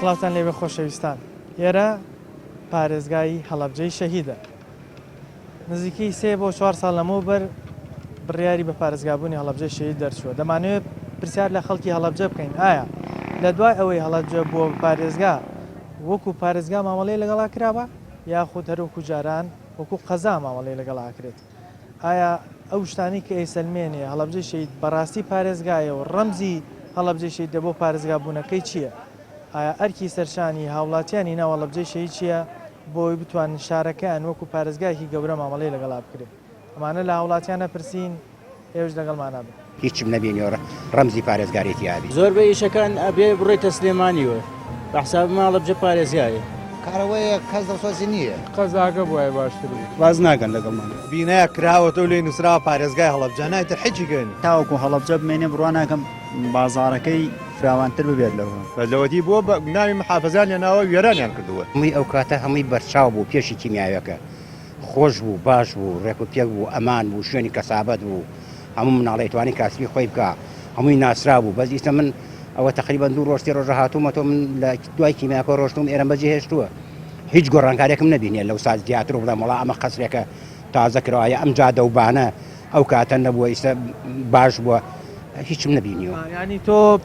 سڵاوتان لێبێ خۆشەویستان ئێرە پارێزگای هەڵەبجەی شەهیدە نزیکەی سێ بۆ چوار ساڵ لەمەوبەر بڕیاری بە پارێزگابوونی هەڵەبجەی شەهید دەرچووە دەمانەوێت پرسیار لە خەڵکی هەڵەبجە بکەین ئایا لە دوای ئەوەی هەڵەبجە بووە بە پارێزگا وەکو پارێزگا مامەڵەی لەگەڵا کراوە یاخود هەروەکو جاران وەکو قەزا مامەڵەی لەگەڵ ئاکرێت ئایا ئەو شتانەی کە ئەیسەلمێنێ هەڵەبجەی شەهید بەڕاستی پارێزگایە و ڕەمزی هەڵەبجەی شەهیدە بۆ پارێزگا بوونەکەی چییە؟ ئایا ئەرکی سەرشانی هاوڵاتیانی ناو هەڵەبجەی شەهید چییە بۆ ئەوەی بتوانن شارەکەیان وەکو پارێزگایەکی گەورە مامەڵەی لەگەڵا بکرێت؟ ئەمانە لە هاوڵاتیان ئەپرسین، ئێوەش لەگەڵمانا بن. هیچم نەبینیوە ڕەمزی پارێزگاری تیابی. زۆربەی ئیشەکان ئەبێ بڕۆیتە سلێمانیوە بە حساب من هەڵەبجە پارێزگایە. کارەوەیە کەس دڵسۆزی نییە. قەزاکە بوایە باشتر بوو. ڕاست ناکەن لەگەڵمان. بینایەک کراوەتەوە لێی نوسراوە پارێزگای هەڵەبجە نا ئیتر حیچی گەن. تاوەکو هەڵەبجە بمێنێ بڕوا ناکەم بازاڕەکەی فراوانتر ببێت لەوە. بەس لەوەتی بووە بە ناوی محافەزان لێناوە وێرانیان کردووە. هەمووی ئەو کاتە هەمووی بەرچاو بوو پێشی کیمیاویەکە خۆش بوو باش بوو ڕێک و پێک بوو ئەمان بوو شوێنی کەسابەت بوو هەموو مناڵ ئەیتوانی کاسبی خۆی بکا هەمووی ناسرا بوو بەس ئیستا من ئەوە تەقریبەن دوو ڕۆژ سێ ڕۆژە هاتوومەتەوە من لە دوای کیمیاکە ڕۆشتوم ئێرەم بەجێ هێشتووە هیچ گۆڕانکارێکم نەبینیە لەو سات زیاتر و بڵێم وەڵا ئەمە قەسرێکە تازە کراوە یا ئەم جادە و بانە ئەو کاتە نەبووە ئیستا باش بووە هیچم نەبینیوە. یانی تۆ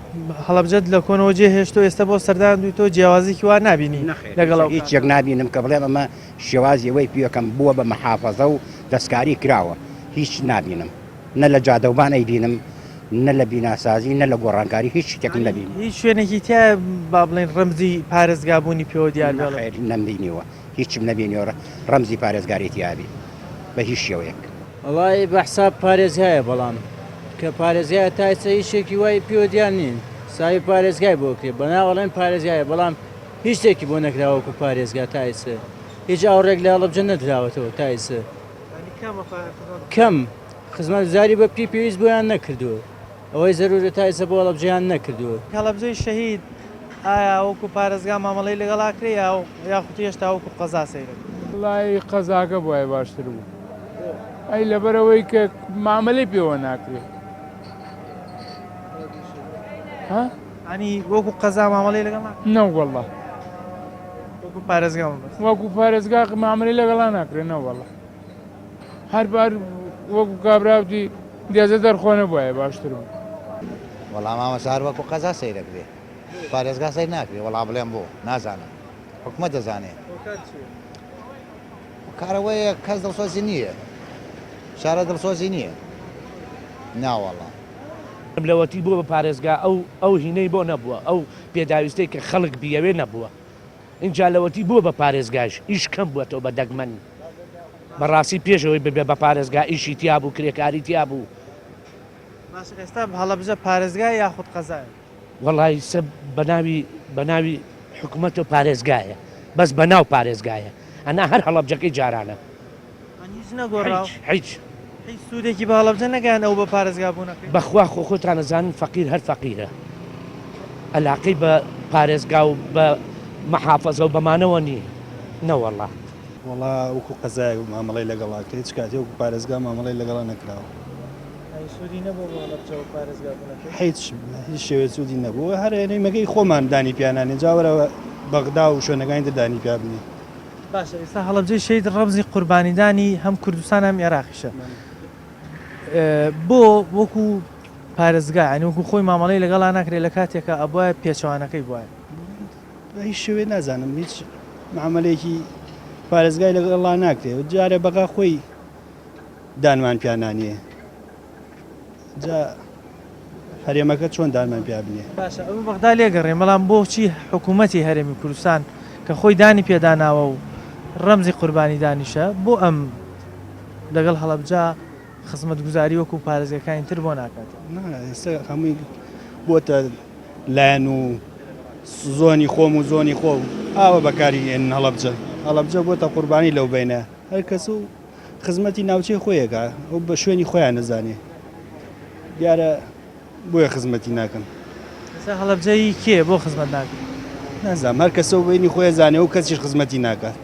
هەڵەبجەت لە کۆنەوە جێ هێشتووە ئێستا بۆ سەردان دووی تۆ جیاوازیکی وا نابینی لەگەڵ ئەو هیچ یەک نابینم کە بڵێم ئەمە شێوازی ئەوەی پێکەم بووە بە مەحافەزە و دەستکاری کراوە هیچ نابینم نە لە جادەوبان ئەیبینم نە لە بیناسازی نە لە گۆڕانکاری هیچ شتێکم نەبینی. هیچ شوێنێکی تیایە با بڵێین ڕەمزی پارێزگا بوونی پێوە دیار بێ؟ نەخێر نەمبینیوە هیچم نەبینیوە ڕەمزی پارێزگاری تیابی بە هیچ شێوەیەک. وەڵایی بە حساب پارێزگایە بەڵام کە پارێزگایە تا ئێستا هیچ شتێکی وای پێوە دیار نین حسابی پارێزگای بۆ کرێ بەناو ئەڵێن پارێزگایە بەڵام هیچ شتێکی بۆ نەکراوە وەکو پارێزگا تا ئێستا هیچ ئاوڕێک لە هەڵەبجە نەدراوەتەوە تا ئێستا کەم خزمەتگوزاری بە پێی پێویست بۆیان نەکردووە ئەوەی زەرورە تا ئێستا بۆ هەڵەبجەیان نەکردووە. هەڵەبجەی شەهید ئایا وەکو پارێزگا مامەڵەی لەگەڵ ئەکرێ یاخود هێشتا وەکو قەزا سەیرەکرێ؟ وەڵایی قەزاکە بوایە باشتر بوو ئەی لەبەرئەوەی کە مامەلەی پێوە ناکرێ ها؟ ینی وەکو قەزا مامەڵەی لەگەڵ ناکرێ؟ نەوەڵا وەکو پارێزگا مەبەست. وەکو پارێزگا مامەلەی لەگەڵا ناکرێ نەوەڵا هەر بار وەکو کابراوتی دێزە دەرخۆ نەبوایە باشتر بوو. وەڵا مامۆستا هەر وەکو قەزا سەیر ئەکرێ پارێزگا سەیر ناکرێ وەڵا بڵێم بۆ نازانم حکومەت دەزانێ هۆکار چیە؟ هۆکار ئەوەیە کەس دڵسۆزی نییە شارە دڵسۆزی نییە ناوەڵا. لەوەتی بووە بە پارێزگا ئەو ئەو هینەی بۆ نەبووە ئەو پێداویستەی کە خەڵک بیەوێ نەبووە ئینجا لەوەتی بووە بە پارێزگایش ئیش کەم بووەتەوە بە دەگمەن بەڕاستی پێش ئەوەی ببێ بە پارێزگا ئیشی تیا بوو کرێکاری تیا بوو. باشە ئێستا هەڵەبجە پارێزگایە یاخود قەزایە؟ وەڵا ئیسە بەناوی بەناوی حکومەت و پارێزگایە بەس بەناو پارێزگایە ئەنا هەر هەڵەبجەکەی جارانە. یانی هیچ نەگۆڕاوە؟ هیچ هیچ. هیچ سوودێکی بە هەڵەبجە نەگەیاند ئەو بە پارێزگا بوونەکەی؟ بەخوا خۆ خۆتان ئەزانن فەقیر هەر فەقیرە ئەلاقەی بە پارێزگا و بە مەحافەزە و بەمانەوە نیە نەوەڵا. وەڵا وەکو قەزایەک مامەڵەی لەگەڵا کرێ هیچ کاتێ وەکو پارێزگا مامەڵەی لەگەڵا نەکراوە. یانی سوودی نەبووە بۆ هەڵەبجە وەک پارێزگا بوونەکەی؟ هیچ هیچ شێوەیە سوودی نەبووە هەر هەرێمەکەی خۆمان دانی پیا نانێن جا وەرە بەغدا و شوێنەکانی تر دانی پیا بنێ. باشە ئێستا هەڵەبجەی شەهید ڕەمزی قوربانیدانی هەم کوردستان هەم ئێراقیشە بۆ وەکو پارێزگا یانی وەکو خۆی مامەڵەی لەگەڵا ناکرێت لە کاتێکا ئەبوایە پێچەوانەکەی بوایە؟ بە هیچ شێوەیەک نازانم هیچ معامەلەیەکی پارێزگای لەگەڵا ناکرێ جارێ بەغا خۆی دانمان پیا نانێ جا هەرێمەکە چۆن دانمان پیا بنێ. باشە ئەوە بەغدا لێگەڕێن بەڵام بۆچی حکوومەتی هەرێمی کوردستان کە خۆی دانی پێداناوە و ڕەمزی قوربانیدانیشە بۆ ئەم لەگەڵ هەڵەبجە خزمەتگوزاری وەکو پارێزگەکانی تر بۆ ناکات؟ نا ئێستا هەمووی بۆتە لایەن و زۆنی خۆم و زۆنی خۆم ئاوە بەکاری ئێنن هەڵەبجە هەڵەبجە بۆتە قوربانی لەو بینە هەر کەس و خزمەتی ناوچەی خۆیەکە ئەو بە شوێنی خۆیان نەزانێ دیارە بۆیە خزمەتی ناکەن. ئێستا هەڵەبجە هی کێیە بۆ خزمەت ناکرێت؟ نازانم هەر کەسە و بینی خۆی ئەزانێ و کەسیش خزمەتی ناکات.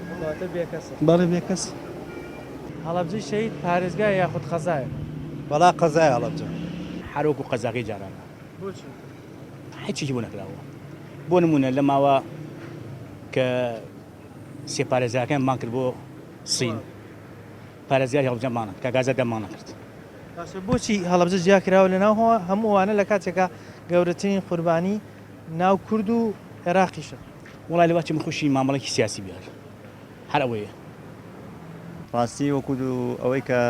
کەواتە بێکەسە. بەڵێ بێکەس. هەڵەبجەی شەهید پارێزگایە یاخود قەزایە؟ وەڵا قەزایە هەڵەبجە. هەر وەکو قەزاکەی جارانە. بۆچی؟ هیچێکی بۆ نەکراوە. بۆ نمونە لە ماوە کە سێ پارێزگاکەیان بانگ کرد بۆ سین پارێزگاری هەڵەبجە بانگ نەکرد کاک ئازاد بانگ نەکرد. باشە بۆچی هەڵەبجە جیا کراوە لە ناو هەموو ئەوانە لە کاتێکا گەورەترین قوربانی ناو کورد و عێراقیشە؟ وەڵای لەوە چی من خۆشی مامەڵەیەکی سیاسی بێ هەر ئەوەیە. ڕاستی وەکو ئەوەی کە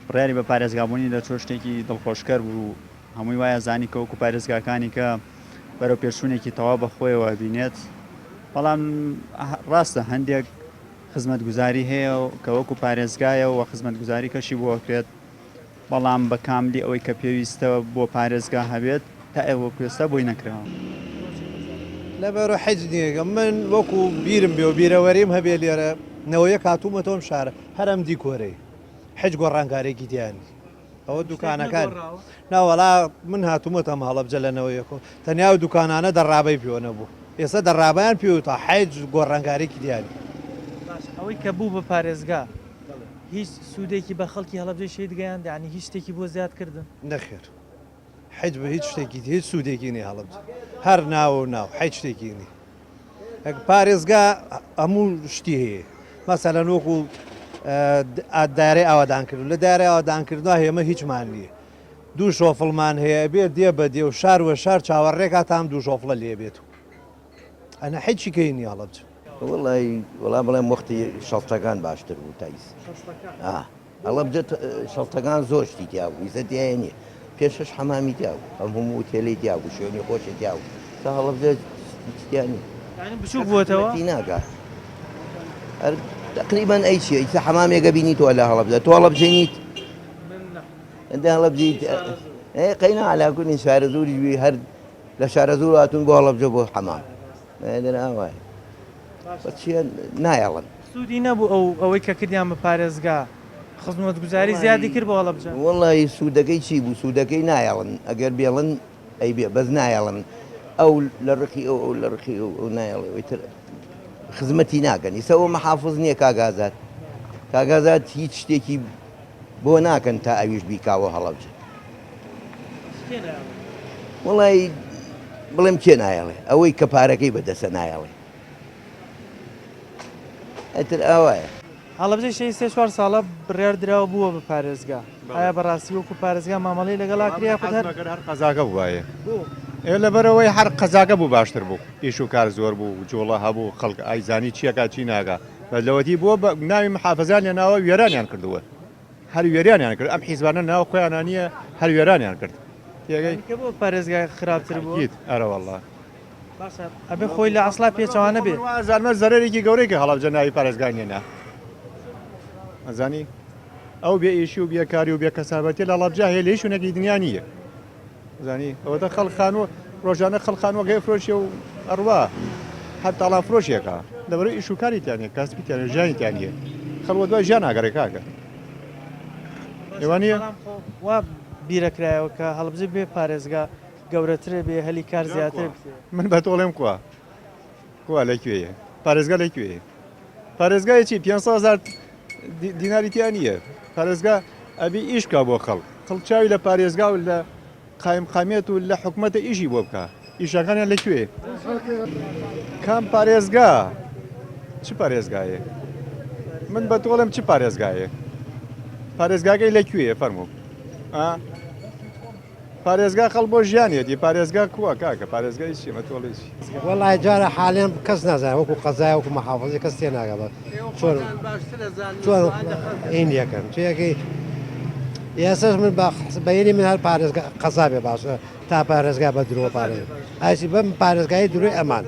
بڕیاری بە پارێزگابوونی دەرچووە شتێکی دڵخۆشکەر بوو، هەمووی وایە زانی کە وەکو پارێزگاکانی کە بەرەو پێشچوونێکی تەواو بە خۆیەوە بینێت، بەڵام ڕاستە هەندێک خزمەتگوزاری هەیە کە وەکو پارێزگایە و خزمەتگوزاری کەشی بۆ ئەکرێت، بەڵام بە کاملی ئەوەی کە پێویستە بۆ پارێزگا هەبێت تا وەکو ئێستا بۆی نەکراوە. لەبەرو حیچ نیە من وەکو بیرم بێ و بیرەوەریم هەبێ لێرە نەوەیەک هاتوومەتەوە ئەم شارە هەر ئەم دیکۆرەی حیچ گۆڕانکارێکی تیا نیە ئەوە دوکانەکان ناوەڵا من هاتوومەتە ئەم هەڵەبجە لە نەوەیەکەوە تەنیا و دوکانانە دەڕابەی پێوە نەبوو ئێستا دەڕابیان پێوە تا حیچ گۆڕانکارێکی تیا نیە. باش ئەوەی کە بوو بە پارێزگا هیچ سوودێکی بە خەڵکی هەڵەبجەی شەهید گەیاند یانی هیچ شتێکی بۆ زیاد کردن؟ نەخێر حیچ بە هیچ شتێکی هیچ سوودێکی نیە هەڵەبجە هەر ناوە و ناو حیچ شتێکی نیە پارێزگا هەموو شتی هەیە مەسەلەن وەکو دارەی ئاوادانکردن لە دارەی ئاوادانکردنەوە هێمە هیچمان نییە دوو شۆفڵمان هەیە بێ دێ بە دێ و شار وە شار چاوەڕێکا تام دوو شۆفڵە لێ بێت و ئەنە حیچی کەی نیە هەڵەبجە. وەڵی وەڵا بڵێم وەختی شەستەکان باشتر بوو تا ئیس هەڵەبجە شەستەکان زۆر شتی تیا بوو ئیسە تیایە نییە پێشش حەمامی تیا بوو ئەم هەموو ئوتێلەی تیا بوو شوێنی خۆشی تیا بوو تا هەڵەبجە هیچ تیا نییە یانی بچووک بووەتەوە خزمەتی ناکا هەر تقریبا ئەی چیە ئیسە حەمامێکە بینی تۆ لە هەڵەبجە تۆ هەڵەبجە نیت ئەندە هەڵەبجەی قەینا عەلاکونی شارەزووریش بی هەر لە شارەزوور هاتوون بۆ هەڵەبجە بۆ حەمام ئاوایە چیە نایەڵن. سوودی نەبوو ئەو ئەوەی کە کردیان بە پارێزگا خزمەتگوزاری زیادی کرد بۆ هەڵەبجە؟ وەڵی سوودەکەی چی بوو سوودەکەی نایەڵن ئەگەر بێڵن ئەی بێ بەس نایەڵن ئەو لە ڕقی ئەو ئەو لە ڕقی ئەو ئەو نایەڵێ ئەوی تر خزمەتی ناکەن ئیسە ئەوە محافز نییە کاک ئازاد کاک ئازاد هیچ شتێکی بۆ ناکەن تا ئەویش بیکاوە هەڵەبجە وەڵی بڵێم کێ نایەڵێ ئەوەی کە پارەکەی بەدەسە نایەڵێ ئەتر ئاوایە. هەڵەبجەی شەهید سێ چوار ساڵە بڕیار دراوە بووە بە پارێزگا ئایا بەڕاستی وەکو پارێزگا مامەڵەی لەگەڵا کرێ یاخود هەر هەر قەزاکە بووایە ئێ لەبەرئەوەی هەر قەزاکە بوو باشتر بوو ئیش و کار زۆر بوو جوڵە هەبوو خەڵک ئایزانی چیەکا چی ناکا بەس لەوەتی بووە بە ناوی محافزان لێناوە وێرانیان کردووە هەر وێرانیان کرد ئەم حیزبانە ناو خۆیانە نییە هەر وێرانیان کرد تێگەی کە بۆ پارێزگا خراپتر بوو ئەرەوەڵا باشە ئەبێ خۆی لە ئەسڵا پێچەوانە بێ. وازانمە زەرەرێکی گەورەی کە هەڵەبجە ناوی پارێزگای نێنا ئەزانی ئەو بێ ئیشی و بێکاری و بێ کەسابەتی لە هەڵەبجە هەیە لە هیچ شوێنێکی دنیا نییە زانی ئەوەتە خەڵک خانوو ڕۆژانە خەڵک خانووەکەی فرۆشێ و ئەڕوا هەر تاڵان فرۆشێکە لەبەرەوە ئیش و کاری تیانە کاسبی تیانە ژیانی تیان نییە خەڵک بەدوای ژیان ئاگەڕێ کاکە ئێوانە وا بیرەکرایەوە کە هەڵەبجە بێ پارێزگا گەورەترە بێ هەلی کار زیاتر بکرێ. من بە تۆڵێم کوا کوا لە کوێیە پارێزگا لە کوێیە پارێزگای چی 500 هزار دیناری تیا نییە پارێزگا ئەبی ئیش بکا بۆ خەڵک خەڵک چاوی لە پارێزگا و لە قایم قامیەت و لە حکومەتە ئیشی بۆ بکا ئیشەکانیان لە کوێ کام پارێزگا چ پارێزگایە من بە تۆڵێم چ پارێزگایە پارێزگاکەی لە کوێیە فەرموو پارێزگا خەڵ بۆ ژیانیەتی پارێزگا کووە کاکە پارێزگای چیە مەتۆڵی چی. وەڵای جارە حالێن کەس نازانێ وەکو قەزای وەکو مەحافەزەی کەس تێناگا بە چۆن چۆن هین یەکەن چیەکەی ئێسەش من بە بەینی من هەر پارێزگا قەزا بێ باشە تا پارێزگا بە درۆ پارێز ئایسی بەم پارێزگای درۆی ئەمان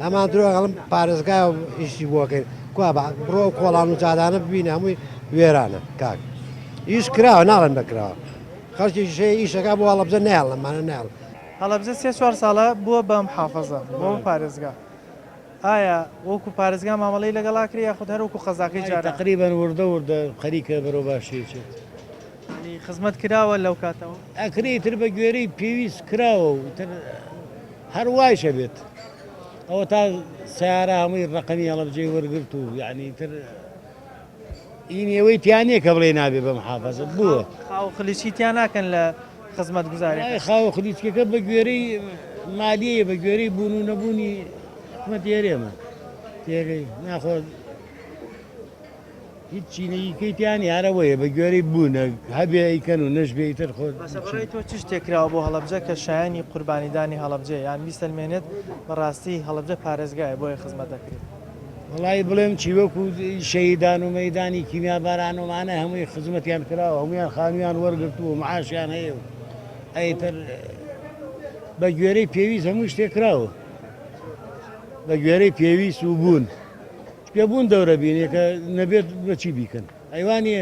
ئەمان درۆ ئەڵم پارێزگا و ئیشی بۆکەین کوا بە بڕۆ ئەو کۆڵان و جادانە ببینە هەمووی وێرانە کاک ئیش کراوە ناڵێن نەکراوە خەڵکێکیش هەیە ئیش ئەکا بۆ هەڵەبجە نایەڵن ئەمانە نایەڵن. هەڵەبجە سێ چوار ساڵە بووە بە محافەزە، بووە بە پارێزگا. ئایا وەکو پارێزگا مامەڵەی لەگەڵ ئەکرێ یاخود هەر وەکو قەزاکەی جاران؟ تەقریبەن وردە وردە خەریکە بەرەو باشی ئەچێت. یانی خزمەت کراوە لەو کاتەوە؟ ئەکرێ ئیتر بە گوێرەی پێویست کراوە و ئیتر هەر وایش ئەبێت. ئەوەتا سەیارە هەمووی ڕەقەمی هەڵەبجەی وەرگرت و یانی ئیتر ئی نێوەی تیا نییە کە بڵێ نابێ بە محافەزە بووە. خاو خلیچی تیا ناکەن لە. خزمەتگوزاریەکان. خاوە خلیچکەکە بە گوێرەی مالیەیە بە گوێرەی بوون و نەبوونی حکومەتی هەرێمە تێگەی ناخۆ هیچ چینێکیکەی تیا نیە هەر ئەوەیە بە گوێرەی بوونە هەبێ ئەیکەن و نەشبێ ئیتر خۆ باشە بەڕای تۆ چ شتێک کراوە بۆ هەڵەبجە کە شایەنی قوربانیدانی هەڵەبجەیە یان بیسەلمێنێت بەڕاستی هەڵەبجە پارێزگایە بۆیە خزمەت دەکرێت؟ وەڵایی بڵێم چی وەکو شەهیدان و مەیدانی کیمیاباران و ئەمانە هەمووی خزمەتیان کراوە هەموویان خانوویان وەرگرتووە و معاشیان هەیە و ئەیتر بە گوێرەی پێویست هەموو شتێک کراوە بە گوێرەی پێویست و بوون چکە بوون دەورە بینێ کە نەبێت بەچی بیکەن ئەیوانە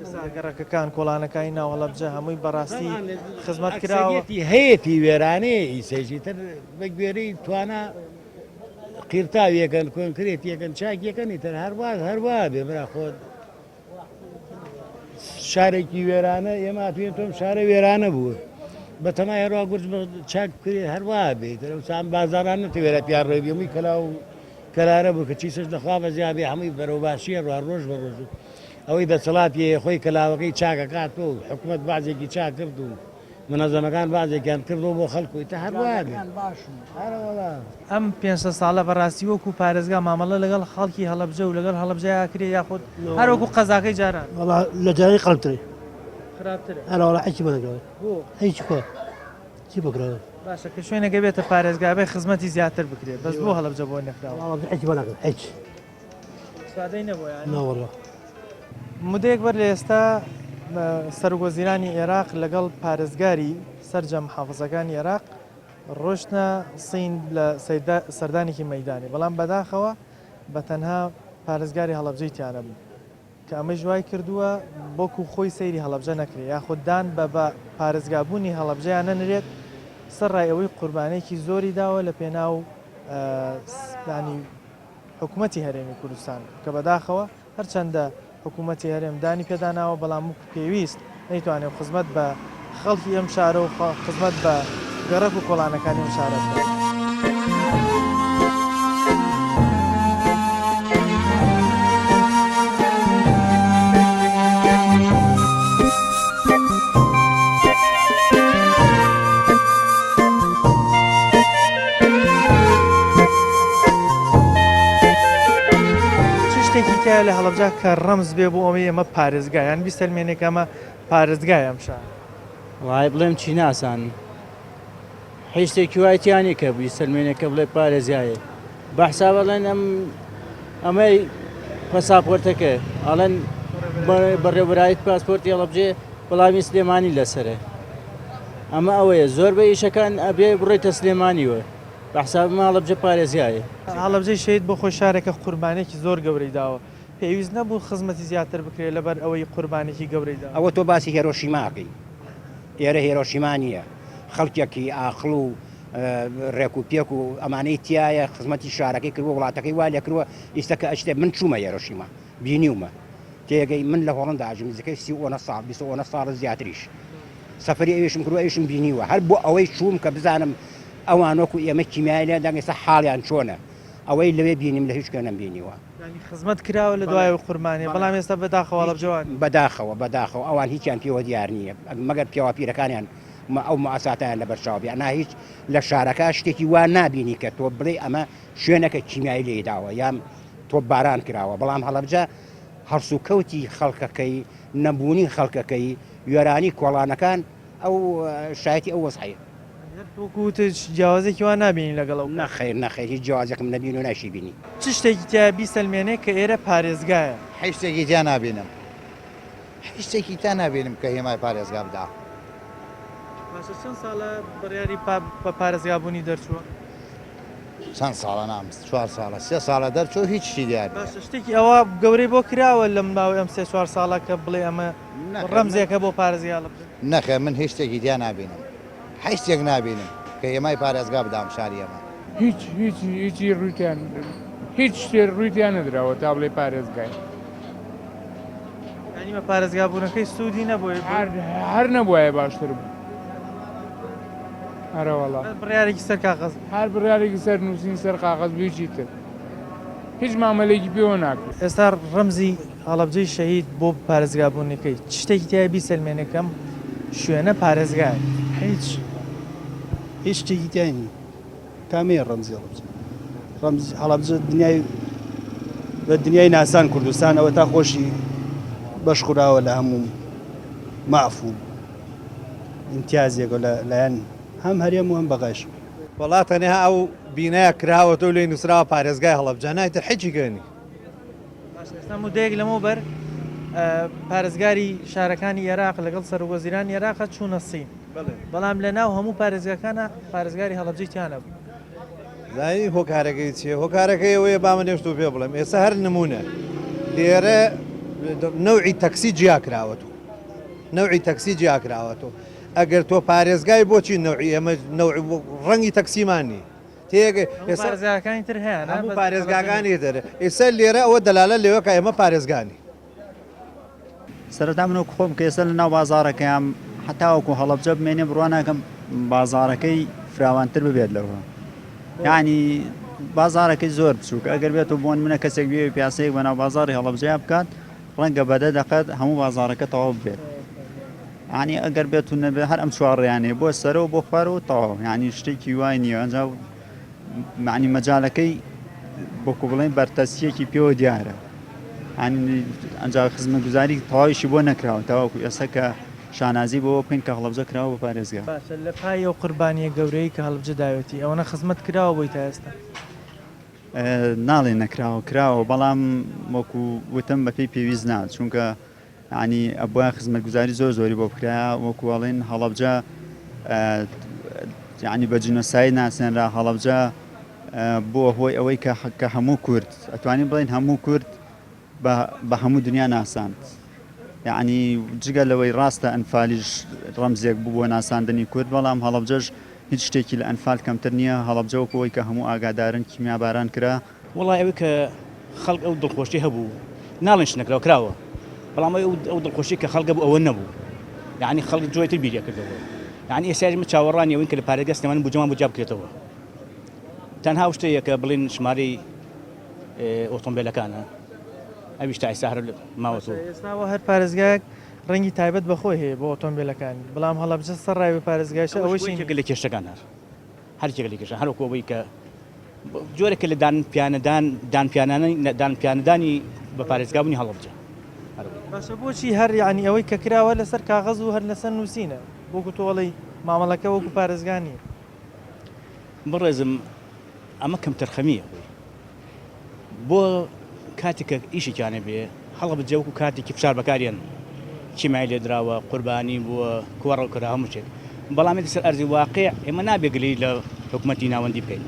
ئێستا گەڕەکەکان کۆڵانەکانی ناو هەڵەبجە هەمووی بەڕاستی خزمەت کراوە ئەکسەریەتی هەیەتی وێرانەیە ئیسەیشی تر بە گوێرەی توانا قیرتاویەکەن کۆنکرێتیەکەن چاکیەکەن ئیتر هەروا هەروا بێ برا خۆت شارێکی وێرانە ئێمە هاتوین تۆم شارە وێرانە بوو بەتەمای هەروە گورج چاک بکرێ هەروە بێت سام بازاران نەتەوێرە پیان ڕێبیەمووی کەلا و کەلارە بوو کە چیسش دەخوا بەزیا بێ هەمووی بەرەو باشیە ڕوا ڕۆژ بە ڕۆژ ئەوەی دەسەڵاتی خۆی کەلاوەکەی چاکەکات و حکومت بازێکی چاک کرد و منەزەمەکان بازێکیان کردەوە بۆ خەڵک و ئیتر هەر وایە بێت. ئەم 500 ساڵە بەڕاستی وەکو پارێزگا مامەڵە لەگەڵ خەڵکی هەڵەبجە و لەگەڵ هەڵەبجە ئەکرێ یاخود هەر وەکو قەزاکەی جاران؟ وەڵا لە جارانی خراپترە. خراپترە؟ ئەرە وەڵا هیچی بۆ نەکراوە. بۆ؟ هیچ کۆ چی بۆ کراوە؟ باشە کە شوێنێکە بێتە پارێزگا بێ خزمەتی زیاتر بکرێت بەس بۆ هەڵەبجە بۆ نەکراوە؟ وەڵا هیچی بۆ نەکراوە هیچ. ئیسفادەی نەبووە یانی؟ نەوەڵا. مدەیەک بەر لە ئێستا سەرۆکوەزیرانی عێراق لەگەڵ پارێزگاری سەرجەم محافزەکانی عێراق ڕۆشتنە سین لە سەردانێکی مەیدانی بەڵام بەداخەوە بە تەنها پارێزگاری هەڵەبجەی تیانە بوو کە ئەمەش وای کردووە بۆکو خۆی سەیری هەڵەبجە نەکرێت یاخود دان بە بە پارێزگابوونی هەڵەبجەیان نەنرێت سەرڕای ئەوەی قوربانێکی زۆری داوە لە پێناو ینی حکومەتی هەرێمی کوردستان کە بەداخەوە هەرچەندە حکوومەتی هەرێم دانی پێدا ناوە، بەڵام وەکو پێویست نەیتوانیوە خزمەت بە خەڵکی ئەم شارە و خزمەت بە گەڕەک و کۆڵانەکانی ئەم شارە بکات. چ شتێکی تایە لە هەڵەبجە کە ڕەمز بێ بۆ ئەوەی ئەمە پارێزگا یان بیسەلمێنێ کە ئەمە پارێزگای ئەم شارە؟ وای بڵێم چی نازانم هیچ شتێکی وای تیا نییە کە بیسەلمێنێ کە بڵێ پارێزگایە بە حساب ئەڵێن ئەم ئەمەی پەساپۆرتەکە ئەڵێن بەڕێوەبەرایەتی پاسپۆرتی هەڵەبجێ وەڵامی سلێمانی لەسەرە ئەمە ئەوەیە زۆر بە ئیشەکان ئەبێ بڕۆیتە سلێمانیوە بە حساب من هەڵەبجە پارێزگایە. هەڵەبجەی شەهید بۆ خۆی شارێکە قوربانیەکی زۆر گەورەی داوە، پێویست نەبوو خزمەتی زیاتر بکرێت لەبەر ئەوەی قوربانیەکی گەورەی داوە. ئەوە تۆ باسی هێرۆشیما ئەکەی ئێرە هێرۆشیما نییە خەڵکێکی ئاقڵ و ڕێک و پێک و ئەمانەی تایە خزمەتی شارەکەی کردووە وڵاتەکەی وا لێکردووە ئیستا کە ئەچێت من چوومە هێرۆشیما بینیومە تێگەی من لە هۆڵندا ئەژیم نزیکەی سی و ساڵ 20 و ساڵ زیاتریش سەفەری ئەویشم کردووە ئەویشم بینیوە هەر بۆ ئەوەی چووم کە بزانم ئەوان وەکو ئێمە کیمیای لێ دەنگ ئێستا حاڵیان چۆنە ئەوەی لەوێ بینیم لە هیچ کوێ نەمبینیوە. یانی خزمەت کراوە لە دوای ئەو قوربانیە بەڵام ئێستا بەداخەوە هەڵەبجە وا نیە. بەداخەوە بەداخەوە ئەوان هیچیان پێوە دیار نییە مەگەر پیاوە پیرەکانیان ئەو موئەساتەیان لەبەر چاو بێ ئەنا هیچ لە شارەکە شتێکی وا نابینی کە تۆ بڵێی ئەمە شوێنەکە کیمیایی لێی داوە یان تۆپباران کراوە بەڵام هەڵەبجە هەڵسوکەوتی خەڵکەکەی نەبوونی خەڵکەکەی وێرانی کۆڵانەکان ئەو شایەتی ئەو وەزعەیە. هەر وەکو وتت جیاوازێکی وا نابینی لەگەڵ ئەو. نەخەیر نەخەیر هیچ جیاوازێکم نەبینی و ناشی بینی. چ شتێکی تیایە بیسەلمێنێ کە ئێرە پارێزگایە؟ هیچ شتێکی تیا نابینم. هیچ شتێکی تیا نابینم کە هێمای پارێزگا بدا. باشە چەند ساڵە بڕیاری بە پارێزگابوونی دەرچووە؟ چەند ساڵە نام چوار ساڵە سێ ساڵە دەرچوو هیچ شتی دیار نییە. باشە شتێکی ئەوە گەورەی بۆ کراوە لەم ماوەی ئەم سێ چوار ساڵە کە بڵێ ئەمە ڕەمزێکە بۆ پارێزگای هەڵەبجە؟ نەخێر من هیچ شتێکی تیا نابینم هیچ شتێک نابینم کە هێمای پارێزگا بدام شاری ئێمە. هیچ هیچ هیچی ڕووی تیا هیچ شتێ ڕووی تیا نەدراوە تا بڵێی پارێزگای. یانی بە پارێزگا بوونەکەی سوودی نەبوو؟ هەر هەر نەبوایە باشتر بوو. ئەرەوەڵا. هەر بڕیارێکی سەر کاغەز بوو. هەر بڕیارێکی سەر نووسین سەر قاغەز بوو هیچی تر. هیچ مامەلەیەکی پێوە ناکرێت. ئێستا ڕەمزی هەڵەبجەی شەهید بۆ پارێزگابوونەکەی چ شتێکی تیایە بیسەلمێنێ کە ئەم شوێنە پارێزگایەک؟ هیچ هیچ شتێکی تیا نییە. کامەیە ڕەمزی هەڵەبجە؟ ڕەمز هەڵەبجە دنیای بە دنیای ناسان کوردستان ئەوە تا خۆشی بەش خوراوە لە هەموو ماف و ئیمتیازێکە لە لایەن هەم هەرێم و هەم بەغایش. وەڵا تەنها ئەو بینایە کراوەتەوە لێی نوسراوە پارێزگای هەڵەبجە نا ئیتر حیچی کە نی. باشە ئێستا مودەیەک لەمەوبەر پارێزگاری شارەکانی ئێراق لەگەڵ سەرۆکوەزیرانی ئێراقە چوونە سین بەڵام لە ناو هەموو پارێزگاکانە پارێزگاری هەڵەبجەی تیا نەبوو. زانی هۆکارەکەی چییە؟ هۆکارەکەی ئەوەیە با من هێشتۆ پێ بڵێم ئێستا هەر نمونە لێرە نەوعی تەکسی جیا کراوەتەوە نەوعی تەکسی جیا کراوەتەوە ئەگەر تۆ پارێزگای بۆچی نەوعی ئێمە نەوعی ڕەنگی تەکسیمان نییە تێگەی ئێستا پارێزگاکانی تر هەیە هەموو پارێزگاکانی تر ئێستا لێرە ئەوە دەلالە لەوە کە ئێمە پارێزگانی. سەرەتا من وەک خۆم کە ئێستا لە ناو بازاڕەکەیام هەتاوەکو هەڵەبجە بمێنێ بڕوا ناکەم بازاڕەکەی فراوانتر ببێت لەوە یعنی بازاڕەکەی زۆر بچووک ئەگەر بێت و بۆن منە کەسێک بێ پیاسەیەک بەناو بازاڕی هەڵەبجەیا بکات ڕەنگە بەدە دەقەت هەموو بازاڕەکە تەواو بێت ینی ئەگەر بێت و نەبێ هەر ئەم چوارڕیانەیە بۆ سەرەوە بۆ خوارەوە تەواو یعنی شتێکی وای نییە ئەنجا معنی مەجالەکەی بۆکو بڵێن بەرتەسیەکی پێوە دیارە ئەنجا خزمەتگوزاری تەواویشی بۆ نەکراوە تاوەکو ئێستا کە شانازی بەوە بکەین کە هەڵەبجە کراوە بە پارێزگا. باشە لە پای ئەو قوربانیە گەورەی کە هەڵبجە داوێتی ئەوەنە خزمەت کراوە بۆی تا ئێستا؟ ناڵێ نەکراوە کراوە بەڵام وەکو وتم بەپێی پێویست نا چونکە یانی ئەبوایە خزمەتگوزاری زۆر زۆری بۆ بکرایە وەکو ئەڵێن هەڵەبجە یانی بە جینۆساید ناسێنرا هەڵەبجە بووە هۆی ئەوەی کە کە هەموو کورد ئەتوانین بڵێین هەموو کورد بە هەموو دنیا ناساند یعنی جگە لەوەی ڕاستە ئەنفالیش ڕەمزێک بوو بۆ ناساندنی کورد بەڵام هەڵەبجەش هیچ شتێکی لە ئەنفال کەمتر نییە هەڵەبجە وەکو ئەوەی کە هەموو ئاگادارن کیمیاباران کرا وەڵای ئەوەی کە خەڵک ئەو دڵخۆشی هەبوو ناڵێن شت نەکراوە کراوە بەڵام ئەو ئەو دڵخۆشی کە خەڵک هەبوو ئەوە نەبوو یعنی خەڵک جۆی تر بیری کردەوە یعنی ئێستا ئێمە چاوەڕوانی ئەوەین کە لە پارێزگای سلێمانی بودجەمان بۆ جیا بکرێتەوە تەنها ئەو شتەیە کە بڵێن ژمارەی ئۆتۆمبیلەکانە ئەویش تا ئێستا هەر ماوەتەوە. ئێستا هەر پارێزگایەک ڕەنگی تایبەت بە خۆی هەیە بۆ ئۆتۆمبیلەکانی بەڵام هەڵەبجە سەر ڕای بە پارێزگایشە ئەوەش یەکێکە لە کێشەکان هەر هەر یەکێکە لە کێشە هەر وەکو ئەوەی کە جۆرێکە لە دان پیانەدان دان پیانانەی دان پیانەدانی بە پارێزگابوونی هەڵەبجە. باشە بۆچی هەر یانی ئەوەی کە کراوە لەسەر کاغەز و هەر لەسەر نووسینە وەکو تۆ ئەڵێی مامەڵەکە وەکو پارێزگا نییە؟ بەڕێزم ئەمە کەمتەرخەمییە خۆی بۆ کاتێک کە ئیشێکیان هەبێ هەڵەبجە وەکو کارتێکی فشار بەکاریان کیمای لێدراوە قوربانی بووە کۆڕەو کرا هەموو شتێک بەڵام لەسەر ئەرزی واقع ئێمە نابێ گلەیی لە حکومەتی ناوەندی بکەین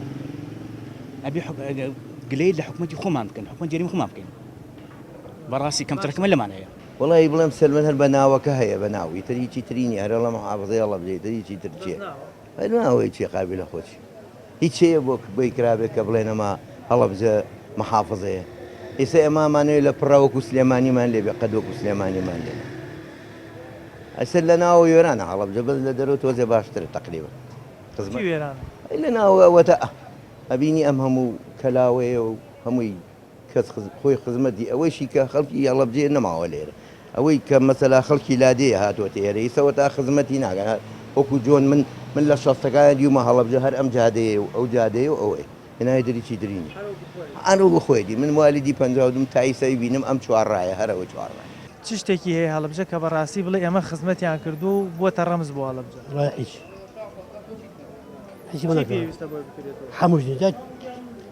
ئەبێ گلەیی لە حکومەتی خۆمان بکەین حکومەت جەریم خۆمان بکەین بەڕاستی کەمتەرخەمە لەمان هەیە. وەڵایی بڵێم سەلمەن هەر بە ناوەکە هەیە بە ناو ئیتر هیچی تری نیە هەر ئەڵێ محافزەی هەڵەبجە ئیتر هیچی تر چیە هەر ناوەی چیە قابیلە خۆ چی هیچ هەیە بۆ بۆی کرابێت کە بڵێن ئەمە هەڵەبجە محافزەیە ئێستا ئێمە ئەمانەوێت لە پڕا وەکو سلێمانیمان لێبێ قەت وەکو سلێمانیمان لێ ئەسەر لە ناوە وێرانە هەڵەبجە بەس لە دەرەوە تۆزێ باشترە تقریبا خزمەت وێرانە لە ناوە ئەوەتە ئەبینی ئەم هەموو کەلاوەیە و هەمووی کەس خۆی خزمەتی ئەوەیشی کە خەڵکی هەڵەبجەیە نەماوە لێرە ئەوەی کە مەسەلا خەڵکی لادێیە هاتووەتە ئێرە ئیسە وەتا خزمەتی ناکەن هەر وەکو جۆن من من لە شەستەکان دیومە هەڵەبجە هەر ئەم جادەیە و ئەو جادەیە و ئەوەیە هێنای دری چی دری نیە هەر وەکو خۆیەتی من موالیدی 52 تا ئیسە بینم ئەم چوارڕایە هەر ئەوە چوارڕایە. چ شتێکی هەیە هەڵەبجە کە بەڕاستی بڵێ ئێمە خزمەتیان کردووە و بووەتە ڕەمز بۆ هەڵەبجە؟ وەڵا هیچ هیچی بۆ چی نەکراوە پێویستە بۆی بکرێتەوە؟ هەموو شتێ جا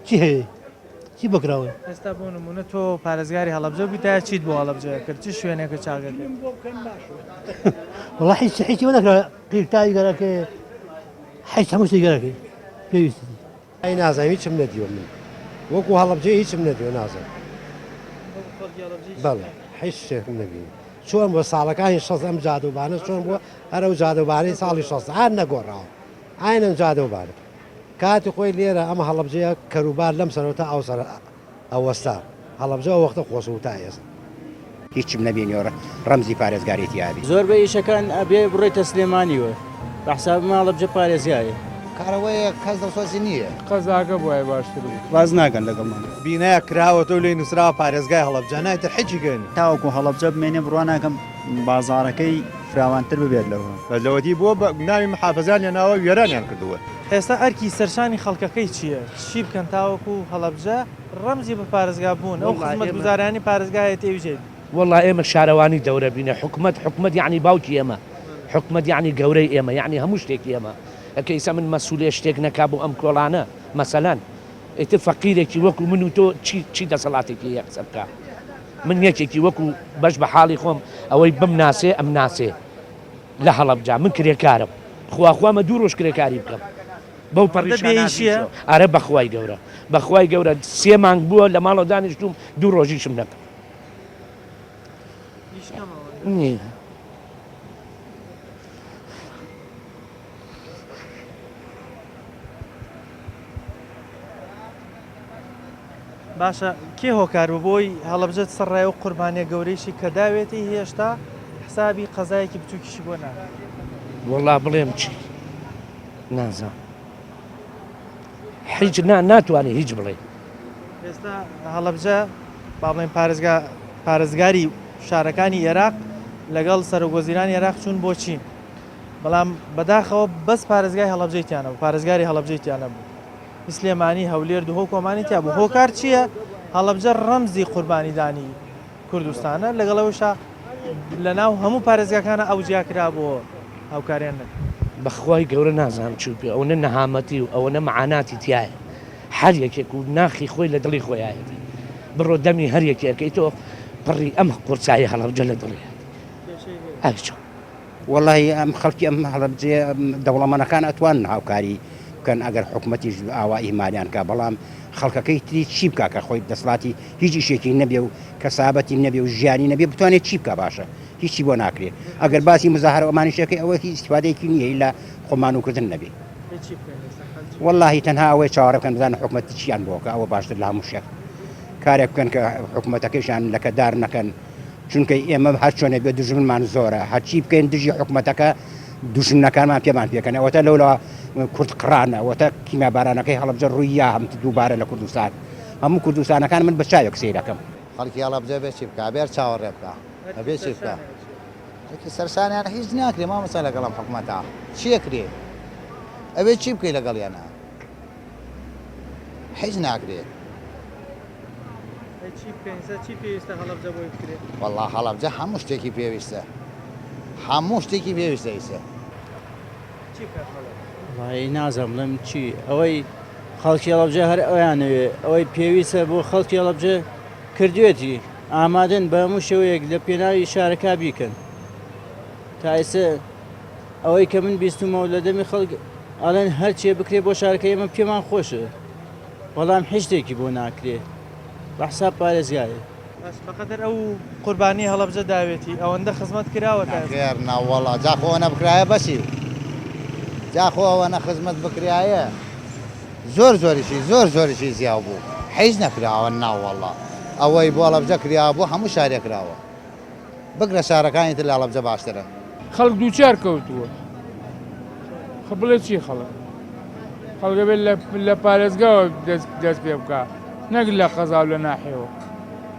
چی هەیە چی بۆ کراوە؟ ئێستا بۆ نموونە تۆ پارێزگاری هەڵەبجە بوویتایە چیت بۆ هەڵەبجە کرد؟ چ شوێنێکت چاکە کرد؟ وەڵا هیچ هیچی بۆ نەکراوە قیرتاوی گەرەکێ حیچ هەموو شتێک گەرەکێ پێویستی. ئەی نازانم هیچم نەدیوە من وەکو هەڵەبجە هیچم نەدیوە نازانم بەڵێ هیچ شتێکم نەبینی چۆن بووە ساڵەکانی شەست ئەم جادەوبانە چۆن بووە هەر ئەو جادەوبانەی ساڵی شەست ئان نەگۆڕاوە ئاینەن جادەوبانە کاتی خۆی لێرە ئەم هەڵەبجەیە کەروبار لەم سەرەوە تا ئەو سەر ئەوەستا. هەڵەبجە ئەو وەختە خۆش بوو تا ئێستا. هیچم نەبینیوە ڕەمزی پارێزگاری تیابی. زۆربەی ئیشەکان ئەبێ بڕۆیتە سلێمانی وە بە حساب من هەڵەبجە پارێزگایە. کارەوەیە کەس دڵسۆزی نییە. قەزاکە بوایە باشتر بوو. ڕاست ناکەن لەگەڵمان. بینایەک کراوەتەوە لێی نوسراوە پارێزگای هەڵەبجە نا ئیتر حیچی کە نیە. تاوەکو هەڵەبجە بمێنێ بڕوا ناکەم بازاڕەکەی. فراوانتر ببێت لەوە. بەس لەوەتی بووە بە ناوی محافەزان لێناوە وێرانیان کردووە. ئێستا ئەرکی سەرشانی خەڵکەکەی چییە؟ چی بکەن تاوەکو هەڵەبجە ڕەمزی بە پارێزگا بوون ئەو خزمەتگوزاریانەی پارێزگا هەیەتی ئەویش هەیەتی؟ وەڵا ئێمە شارەوانی دەورە بینە حکومەت حکومەت یەعنی باوکی ئێمە حکومەت یەعنی گەورەی ئێمە یەعنی هەموو شتێکی ئێمە ئەکە ئیسا من مەسولێ شتێک نەکا بۆ ئەم کۆڵانە مەسەلەن ئیتر فەقیرێکی وەکو من و تۆ چی چی دەسەڵاتێکی هەیە قسە بکا من یەکێکی وەکو بەش بە حاڵی خۆم ئەوەی بمناسێ ئەمناسێ لە هەڵەبجە من کرێکارم خواخوامە دوو ڕۆژ کرێکاری بکەم بەو پەڕی شانازیشەوە ئەرە بەخوای گەورە بەخوای گەورە سێ مانگ بووە لە ماڵەوە دانیشتووم دوو ڕۆژیشم نەکرد نییە. باشە کێ هۆکار بوو بۆی هەڵەبجە سەرڕای ئەو قوربانیە گەورەیشی کە داوێتی هێشتا حسابی قەزایەکی بچووکیشی بۆ ناکرێت؟ وەڵا بڵێم چی نازانم هیچ نا ناتوانێت هیچ بڵێ. ئێستا هەڵەبجە با بڵێن پارێزگا پارێزگاری شارەکانی ئێراق لەگەڵ سەرۆک وەزیرانی ئێراق چوون بۆ چین بەڵام بەداخەوە بەس پارێزگای هەڵەبجەی تیا نەبوو پارێزگاری هەڵەبجەی تیا نەبوو سلێمانی هەولێر دهۆک ئەمانی تیا بوو هۆکار چییە هەڵەبجە ڕەمزی قوربانیدانی کوردستانە لەگەڵ ئەوەشا لەناو هەموو پارێزگاکانە ئەو جیا کرابووە هاوکاریان نەکرد. بەخوای گەورە نازانم چی پێ ئەوەنە نەهامەتی و ئەوەنە مەعاناتی تیایە هەر یەکێک و ناخی خۆی لە دڵی خۆیایەتی بڕۆ دەمی هەر یەکێ ئەکەیتەوە پڕی ئەم قورسایی هەڵەبجە لە دڵیەتی ئەی چۆن. وەڵاهی ئەم خەڵکی ئەم هەڵەبجەیە دەوڵەمەنەکان ئەتوانن هاوکاری بکەن ئەگەر حکومەتیش ئاوا ئیهمالیان کا بەڵام خەڵکەکەی تری چی بکا کە خۆی دەسڵاتی هیچ ئیشێکی نەبێ و کەسابەتی نەبێ و ژیانی نەبێ بتوانێت چی بکا باشە هیچی بۆ ناکرێ ئەگەر باسی مزاهرە ئەمانیش ئەکەی ئەوە هیچ ئیستفادەیەکی نییە ئیلا خۆمانووکردن نەبێ وەڵاهی تەنها ئەوەی چاوەڕێ بکەن بزانن حکومەت چیان بۆ کە ئەوە باشتر لە هەموو شتێک کارێک بکەن کە حکومەتەکەیشان لەکەدار نەکەن چونکە ئێمە هەرچۆنێک بێت دوژمنمان زۆرە هەرچی بکەین دژی حکومەتەکە دوژمنەکانمان پێمان پێکەن ئەوەتە لەولا کورد قڕان ئەوەتە کیمیابارانەکەی هەڵەبجە ڕووی یا هەم دووبارە لە کوردستان هەموو کوردستانەکان من بە چاوێک سەیرەکەم. خەڵکی هەڵەبجە بێ چی بکا بێ چاوەڕێ بکا ئەبێ چی بکا ئەرکی سەرشانیان هیچ ناکرێ مامۆستا لەگەڵ ئەم حکومەتە چی ئەکرێ ئەبێ چی بکەی لەگەڵیانە هیچ ناکرێ. ئەی چی بکەین ئێستا چی پێویستە هەڵەبجە بۆی بکرێ؟ وەڵا هەڵەبجە هەموو شتێکی پێویستە هەموو شتێکی پێویستە ئیسە. چی بکات هەڵەبجە؟ وەڵایی نازانم بڵێم چی ئەوەی خەڵکی هەڵەبجە هەر ئەویانەوێ ئەوەی پێویستە بۆ خەڵکی هەڵەبجە کردوێتی ئامادەن بە هەموو شێوەیەک لە پێناوی شارەکە بیکەن تا ئێستا ئەوەی کە من بیستمەوە لە دەمی خەڵک ئەڵێن هەرچێ بکرێ بۆ شارەکە ئێمە پێمان خۆشە بەڵام هیچ شتێکی بۆ ناکرێ بە حساب پارێزگایە. بەس بەقەدەر ئەو قوربانی هەڵەبجە داوێتی ئەوەندە خزمەت کراوە تا ئێستا؟ نەخێر نەوەڵا جا خۆ ئەوەنە بکرایە بەسی جا خۆ ئەوەنە خزمەت بکرایە زۆر زۆریشی زۆر زۆریشی زیاو بوو حیچ نەکراوە ناوەڵا ئەوەی بۆ هەڵەبجە کراوە بۆ هەموو شارێ کراوە. بگرە شارەکانی تر لە هەڵەبجە باشترن. خەڵک دووچار کەوتووە خە بڵێ چی خەڵک خەڵک ئەبێت لە پارێزگاوە دەست پێ بکا نەک لە قەزا و لە ناحیەوە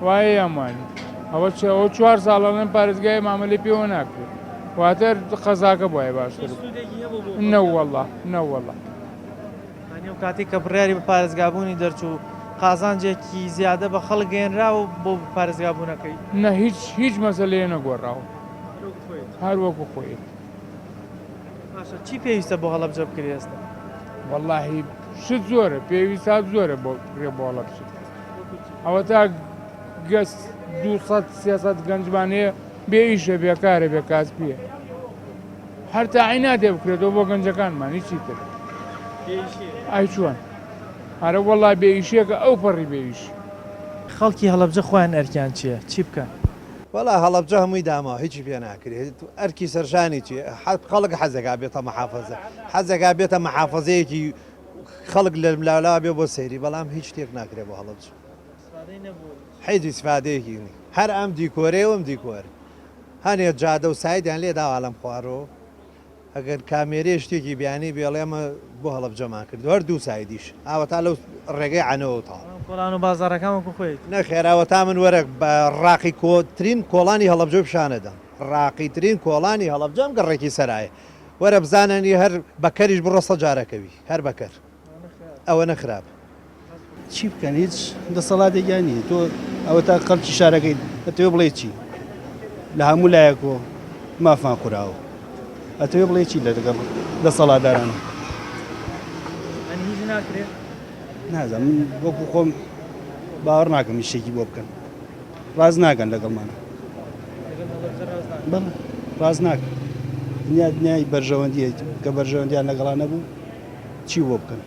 وایە یان وانە ئەوە چ ئەوە چوار ساڵە لەم پارێزگای مامەلەی پێوە ناکرێت واتە قەزاکە بۆیە باشتر نەوەڵا نەوەڵا یانی ئەو کاتەی کە بڕیاری بە پارێزگابوونی دەرچوو قازانجێکی زیادە بە خەڵک گەیەنراوە بۆ پارێزگابوونەکەی؟ نا هیچ هیچ مەسەلەیە نەگۆڕاوە هەر وەکو خۆیەتی. باشە چی پێویستە بۆ هەڵەبجە بکرێ ئێستا؟ وەڵاهی شت زۆرە پێویستات زۆرە بۆ بکرێ بۆ هەڵەبجە ئەوەتا گەس 200 300 گەنجمان هەیە بێ ئیشە بێکارە بێ کاسپیە هەر تاعیناتێ بکرێتەوە بۆ گەنجەکانمان هیچی تر ئای چۆن ئەرە وەڵا بێ ئیشێکە ئەو پەڕی بێ ئیش. خەڵکی هەڵەبجە خۆیان ئەرکیان چیە چی بکەن؟ وەڵا هەڵەبجە هەمووی داماوە هیچی پێ ناکرێت ئەرکی سەرشانی چیە خەڵک حەزەکا بێتە محافەزە حەزەکا بێتە محافەزەیەکی خەڵک لە لاولاوە بێ بۆ سەیری بەڵام هیچ شتێک ناکرێت بۆ هەڵەبجە هیچ ئیسفادەیەکی نی هەر ئەم دیکۆرەیە و ئەم دیکۆر هەنێ جادە و سایدیان لێ داوە لەم خوارەوە ئەگەر کامێرەیە شتێکی بیانی بێ ئەڵێ ئەمە بۆ هەڵەبجەمان کردوە هەر دوو سایدیش ئاوەتا لەو ڕێگەی عەنەوە تا. بەڵام کۆڵان و بازاڕەکان وەکو خۆیەتی. نەخێر ئەوەتا من وەرە بە ڕاقی کۆترین کۆڵانی هەڵەبجە پیشانەدەم. ڕاقیترین کۆڵانی هەڵەبجە ئەم گەڕەکی سەرایە وەرە بزانەنی هەر بەکەریش بڕۆ سە جارەکەوی هەر بەکەر ئەوەنە خراپ. چی بکەن هیچ دەسەڵاتێکیان نییە تۆ ئەوە تا خەڵکی شارەکەی ئەتەوێ بڵێ چی لە هەموو لایەکۆ مافمان خوراوە ئەتەوێ بڵێ چی لە دەگەڵ دەسەڵاتداران هیچ ناکرێت نازانم من وەکو خۆم باوەڕ ناکەم هیچ شتێکی بۆ بکەن ڕاز ناکەن لەگەڵمانە بەڵێ ڕاز ناکەن دنیا دنیای بەرژەوەندیە کە بەرژەوەندیان لەگەڵا نەبوو چی بۆ بکەن؟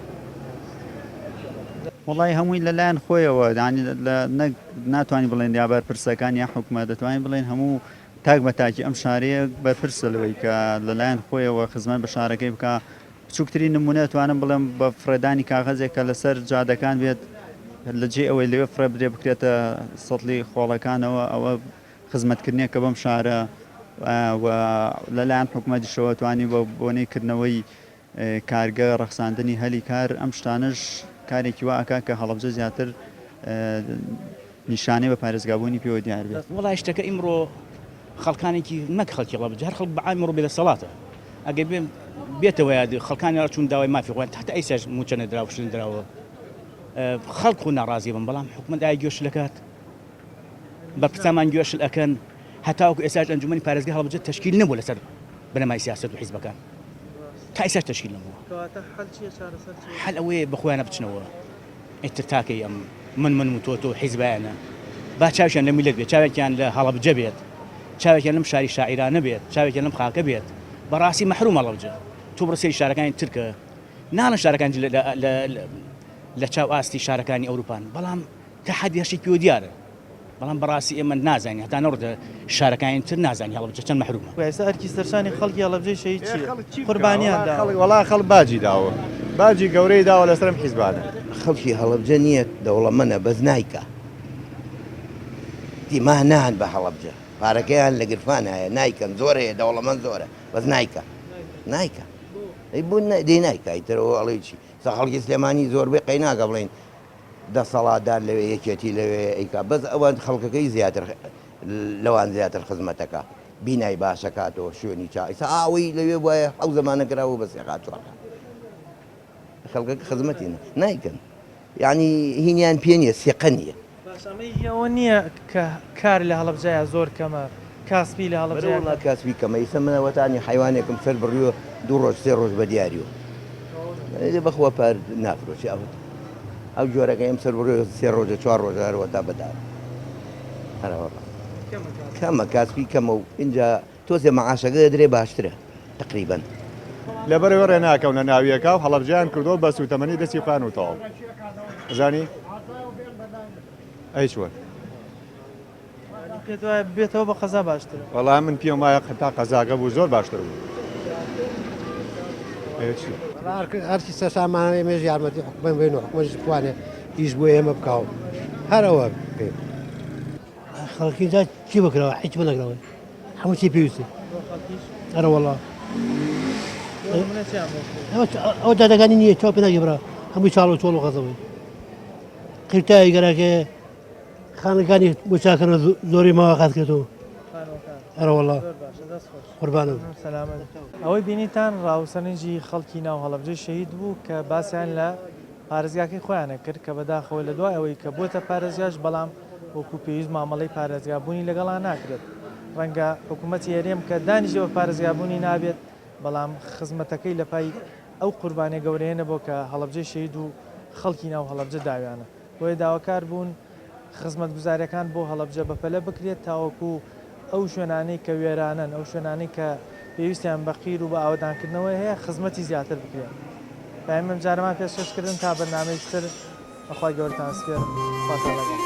وەڵای هەمووی لە لایەن خۆیەوە یانی لە نەک ناتوانین بڵێن یا بەرپرسەکان یا حکومەت دەتوانین بڵێن هەموو تاک بە تاکی ئەم شارەیە بەرپرسە لەوەی کە لەلایەن خۆیەوە خزمەت بە شارەکەی بکا بچووکترین نمونە توانم بڵێم بە فڕێدانی کاغەزێک کە لەسەر جادەکان بێت لە جێ ئەوەی لەوێ فڕێ بدرێ بکرێتە سەتڵی خۆڵەکانەوە ئەوە خزمەتکردنێکە بەم شارە و لەلایەن حکومەتیشەوە توانی بە بۆنەی کردنەوەی کارگە، ڕەخساندنی هەلی کار، ئەم شتانەش کارێکی وا ئەکا کە هەڵەبجە زیاتر نیشانەی بە پارێزگابوونی پێوە دیار بێت. وەڵای شتەکە ئیمڕۆ خەڵکانێکی نەک خەڵکی هەڵەبجە هەر خەڵک بە عام ئیمڕۆ بێدەسەڵاتە ئەگەر بێ بێتەوە یاد خەڵکانی ڕچوون داوای مافی خۆیان تحت ئەیساش موچە نەدراوە شت نەدراوە خەڵک خۆ ناڕازی بن بەڵام حکومەت ئایا گوێ شل ئەکات بەرپرسانمان گوێ شل ئەکەن هەتاوەکو ئێستاش ئەنجومەنی پارێزگای هەڵەبجە تەشکیل نەبووە لەسەر بنەمای سیاسەت و حیزبەکان تا ئێستاش تەشکیل نەبووە. کەواتە حەل چیە چارەسەر چیە؟ حەل ئەوەیە بە خۆیانە بچنەوە ئیتر تاکەی ئەم من من و تۆ تۆ حیزبایانە با چاویان لە میللەت بێت چاوێکیان لە هەڵەبجە بێت چاوێکیان لەم شاری شاعیرانە بێت چاوێکیان لەم خاکە بێت بەڕاستی مەحروم هەڵەبجە تۆ بڕۆ سەیری شارەکانی ترکە ناڵێن شارەکانی لە چاو ئاستی شارەکانی ئەوروپان بەڵام تا حەدی هەشتی پێوە دیارە بەڵام بەڕاستی ئێمە نازانین هەتا نەڕۆتە شارەکانی تر نازانین هەڵەبجە چەند مەحرومە. ئێستا ئەرکی سەرشانی خەڵکی هەڵەبجەی شەهید چییە؟ قوربانیان داوە. وەڵا خەڵک باجی داوە باجی گەورەی داوە لەسەر ئەم حیزبانە. خەڵکی هەڵەبجە نییە دەوڵەمەنە بەس نایکا دیما نان بە هەڵەبجە پارەکەیان لە گرفانایە نایکەن زۆر هەیە دەوڵەمەند زۆرە بەس نایکا نایکا ئەی بۆ دەی نایکا ئیتر ئەوە ئەڵێی چی سا خەڵکی سلێمانی زۆربەی قەیناکە بڵێین دەسەڵاتدار لەوێ یەکێتی لەوێ ئەیکا بەس ئەوان خەڵکەکەی زیاتر لەوان زیاتر خزمەتەکە بینای باشەکاتەوە شوێنی چا ئیسا ئاوەی لەوێ وایە ئەو زمانە کراوە بە سێقات چوارقات خەڵکەکە خزمەتی نایکەن یعنی هینیان پێ نییە سێقە نییە. باشە ئەمە هی ئەوە نییە کە کار لە هەڵەبجەیا زۆر کەمە کاسپی لە هەڵەبجەیا بەرە وەڵا کاسپی کەمە ئیسە من ئەوەتانی حەیوانێکم سەر بڕیوە دوو ڕۆژ سێ ڕۆژ بە دیاریوە ئەی بەخوا پار نافرۆشی ئەوە ئەو جۆرەکە ئەم سەر بڕیوە سێ ڕۆژە چوار ڕۆژە هەروەتا بەدار هەرەوەڵا کەمە کاسپی کەمە و اینجا تۆزێ مەعاشەکە دەدرێ باشترە تەقریبەن. لەبەرئەوەی ڕێ ناکەونە ناویەکە و هەڵەبجەیان کردووە بە سوتەمەنی دەستی خۆیان و تەواو ئەزانی ئەی چۆن. یانی پێت وایە ببێتەوە بە قەزا باشترە؟ وەڵا من پێم وایە تا قەزاکە بوو زۆر باشتر بوو. ئەی چی؟ هەرچی سەرشانمانە ئێمەش یارمەتی حکومەت بین و حکومەتیش بتوانێ ئیش بۆ ئێمە بکا و هەر ئەوە بکەین. خەڵکی جا چی بکرەوە هیچ بنەکرەوە هەموو چی پێویستە ئەرە وەڵا ئەو دادەکانی نییە چاو پێ ناگەی برا هەمووی چاڵ و چۆڵ و غەزەوەی قیرتای گەراکێ خانەکانی بۆ چاکەنە زۆری ماوە قات کرێتەوە ئەرە وەڵا قوربانم ئەوەی بینیتان ڕاوسەرنجی خەڵکی ناو هەڵەبجەی شەهید بوو کە باسیان لە پارێزگاکەی خۆیانە کرد کە بەداخەوە لە دوای ئەوەی کە بووەتە پارێزگاش بەڵام وەکو پێویست مامەڵەی پارێزگابوونی لەگەڵا ناکرێت ڕەنگە حکوومەتی هەرێم کە دانیشێ بە پارێزگابوونی نابێت بەڵام خزمەتەکەی لە پای ئەو قوربانیە گەورەیە نەبووە کە هەڵەبجەی شەهید و خەڵکی ناو هەڵەبجە داویانە بۆیە داواکار بوون خزمەتگوزاریەکان بۆ هەڵەبجە بەپەلە بکرێت تاوەکو ئەو شوێنانەی کە وێرانەن، ئەو شوێنانەی کە پێویستیان بە قیر و بە ئاوەدانکردنەوەی هەیە خزمەتی زیاتر بکرێن. پەیامی ئەمجارەمان پێشکەش کردن تا بەرنامەیەکی تر بە خوای گەورەتان سپێرم. خواتان لەگەڵ.